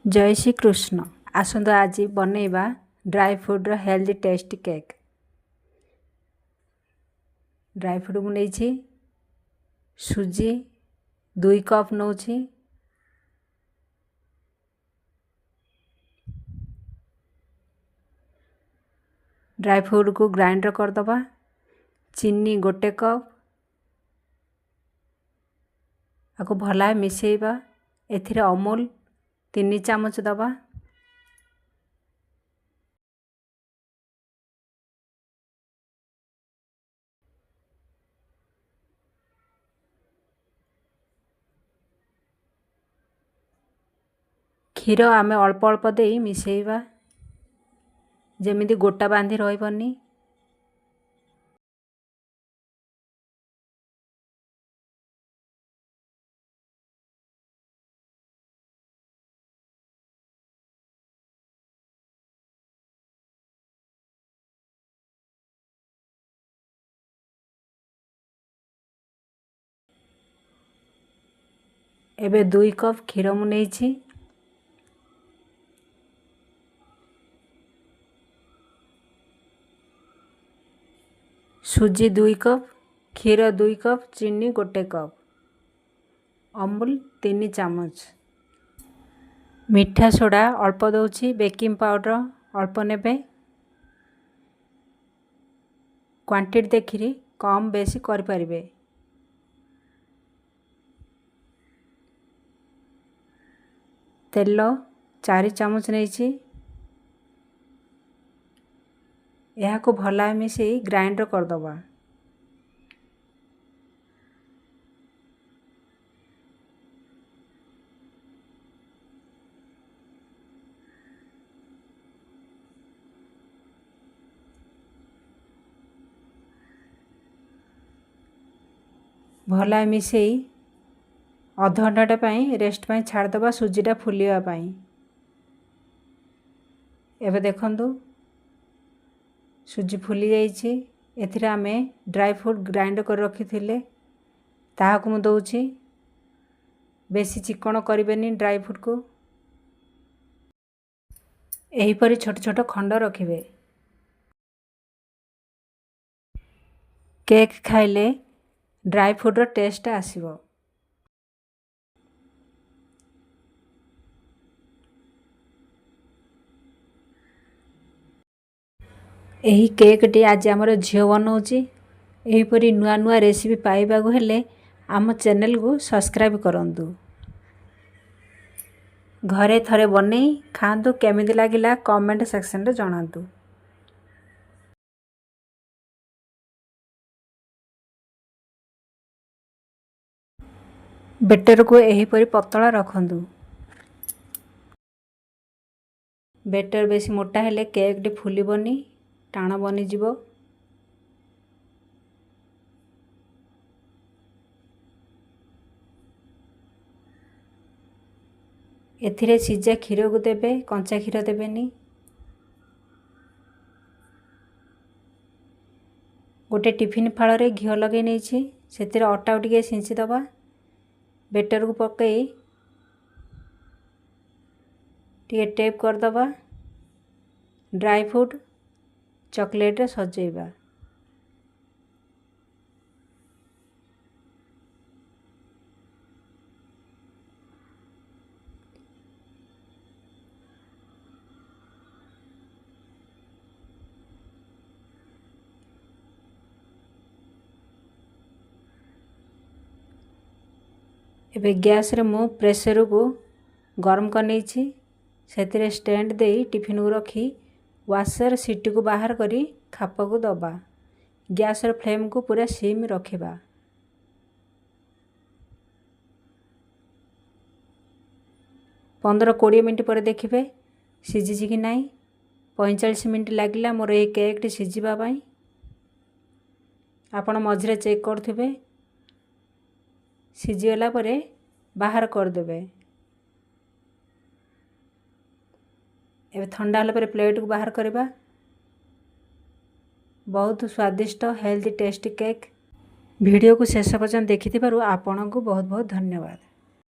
ଜୟ ଶ୍ରୀ କୃଷ୍ଣ। ଆସନ୍ତୁ ଆଜି ବନେଇବା ଡ୍ରାଏ ଫ୍ରୁଟ୍ର healthy tasty cake. Dry fruit ମୁଁ ନେଇଛି, ସୁଜି 2 କପ୍ ନେଉଛି, ଡ୍ରାଏ ଫ୍ରୁଟ୍କୁ ଗ୍ରାଇଣ୍ଡର କରିଦେବା। ଚିନି 1 କପ୍, ଆକୁ ଭଲ ମିଶାଇବା। ଏଥିରେ ଅମୁଲ 3 ଚାମଚ ଦେବା। କ୍ଷୀର ଆମେ ଅଳ୍ପ ଅଳ୍ପ ଦେଇ ମିଶାଇବା, ଯେମିତି ଗୋଟା ବାନ୍ଧି ରହିବନି। ଏବେ 2 କପ୍ କ୍ଷୀର ମୁଁ ନେଇଛି। ସୁଜି 2 କପ୍, କ୍ଷୀର 2 କପ୍, ଚିନି 1 କପ୍, ଅମୁଲ 3 ଚାମଚ, ମିଠା ସୋଡ଼ା ଅଳ୍ପ ଦେଉଛି, ବେକିଂ ପାଉଡ଼ର ଅଳ୍ପ ନେବେ। କ୍ୱାଣ୍ଟିଟି ଦେଖିକି କମ୍ ବେଶୀ କରିପାରିବେ। ତେଲ 4 ଚାମଚ ନେଇଛି। ଏହାକୁ ଭଲ ମିଶାଇ ଗ୍ରାଇଣ୍ଡର କରିଦେବା। ଭଲ ମିଶାଇ ଅଧଘଣ୍ଟାଟା ପାଇଁ ରେଷ୍ଟ ପାଇଁ ଛାଡ଼ିଦେବା, ସୁଜିଟା ଫୁଲିବା ପାଇଁ। ଏବେ ଦେଖନ୍ତୁ ସୁଜି ଫୁଲି ଯାଇଛି। ଏଥିରେ ଆମେ ଡ୍ରାଏ ଫ୍ରୁଟ୍ ଗ୍ରାଇଣ୍ଡ କରି ରଖିଥିଲେ, ତାହାକୁ ମୁଁ ଦେଉଛି। ବେଶୀ ଚିକଣ କରିବେନି ଡ୍ରାଏ ଫ୍ରୁଟ୍କୁ, ଏହିପରି ଛୋଟ ଛୋଟ ଖଣ୍ଡ ରଖିବେ। କେକ୍ ଖାଇଲେ ଡ୍ରାଏ ଫ୍ରୁଟ୍ର ଟେଷ୍ଟ ଆସିବ। ଏହି କେକ୍ଟି ଆଜି ଆମର ଝିଅ ବନାଉଛି। ଏହିପରି ନୂଆ ନୂଆ ରେସିପି ପାଇବାକୁ ହେଲେ ଆମ ଚ୍ୟାନେଲକୁ ସବସ୍କ୍ରାଇବ୍ କରନ୍ତୁ। ଘରେ ଥରେ ବନେଇ ଖାଆନ୍ତୁ, କେମିତି ଲାଗିଲା କମେଣ୍ଟ ସେକ୍ସନରେ ଜଣାନ୍ତୁ। ବେଟରକୁ ଏହିପରି ପତଳା ରଖନ୍ତୁ। ବେଟର ବେଶୀ ମୋଟା ହେଲେ କେକ୍ଟି ଫୁଲିବନି, ଟାଣ ବନିଯିବ। ଏଥିରେ ସିଝା କ୍ଷୀରକୁ ଦେବେ, କଞ୍ଚା କ୍ଷୀର ଦେବେନି। ଗୋଟେ ଟିଫିନ୍ ଫାଳରେ ଘିଅ ଲଗାଇ ନେଇଛି, ସେଥିରେ ଅଟାକୁ ଟିକେ ଛିଞ୍ଚି ଦେବା। ବେଟରକୁ ପକାଇ ଟିକେ ଟେପ୍ କରିଦେବା। ଡ୍ରାଏ ଫ୍ରୁଟ୍ ଚକୋଲେଟ୍ରେ ସଜେଇବା। ଏବେ ଗ୍ୟାସ୍ରେ ମୁଁ ପ୍ରେସରକୁ ଗରମ କରିନେଇଛି। ସେଥିରେ ଷ୍ଟାଣ୍ଡ ଦେଇ ଟିଫିନ୍କୁ ରଖି ୱାସର୍ ସିଟିକୁ ବାହାର କରି ଖାପକୁ ଦେବା। ଗ୍ୟାସ୍ର ଫ୍ଲେମ୍କୁ ପୁରା ସିମ୍ ରଖିବା। 15-20 ମିନିଟ୍ ପରେ ଦେଖିବେ ସିଝିଛି କି ନାହିଁ। 45 ମିନିଟ୍ ଲାଗିଲା ମୋର ଏହି କେକ୍ଟି ସିଝିବା ପାଇଁ। ଆପଣ ମଝିରେ ଚେକ୍ କରୁଥିବେ। ସିଝିଗଲା ପରେ ବାହାର କରିଦେବେ। ଏବେ ଥଣ୍ଡା ହେଲା ପରେ ପ୍ଲେଟ୍କୁ ବାହାର କରିବା। ବହୁତ ସ୍ୱାଦିଷ୍ଟ ହେଲ୍ଦି ଟେଷ୍ଟି କେକ୍। ଭିଡ଼ିଓକୁ ଶେଷ ପର୍ଯ୍ୟନ୍ତ ଦେଖିଥିବାରୁ ଆପଣଙ୍କୁ ବହୁତ ବହୁତ ଧନ୍ୟବାଦ।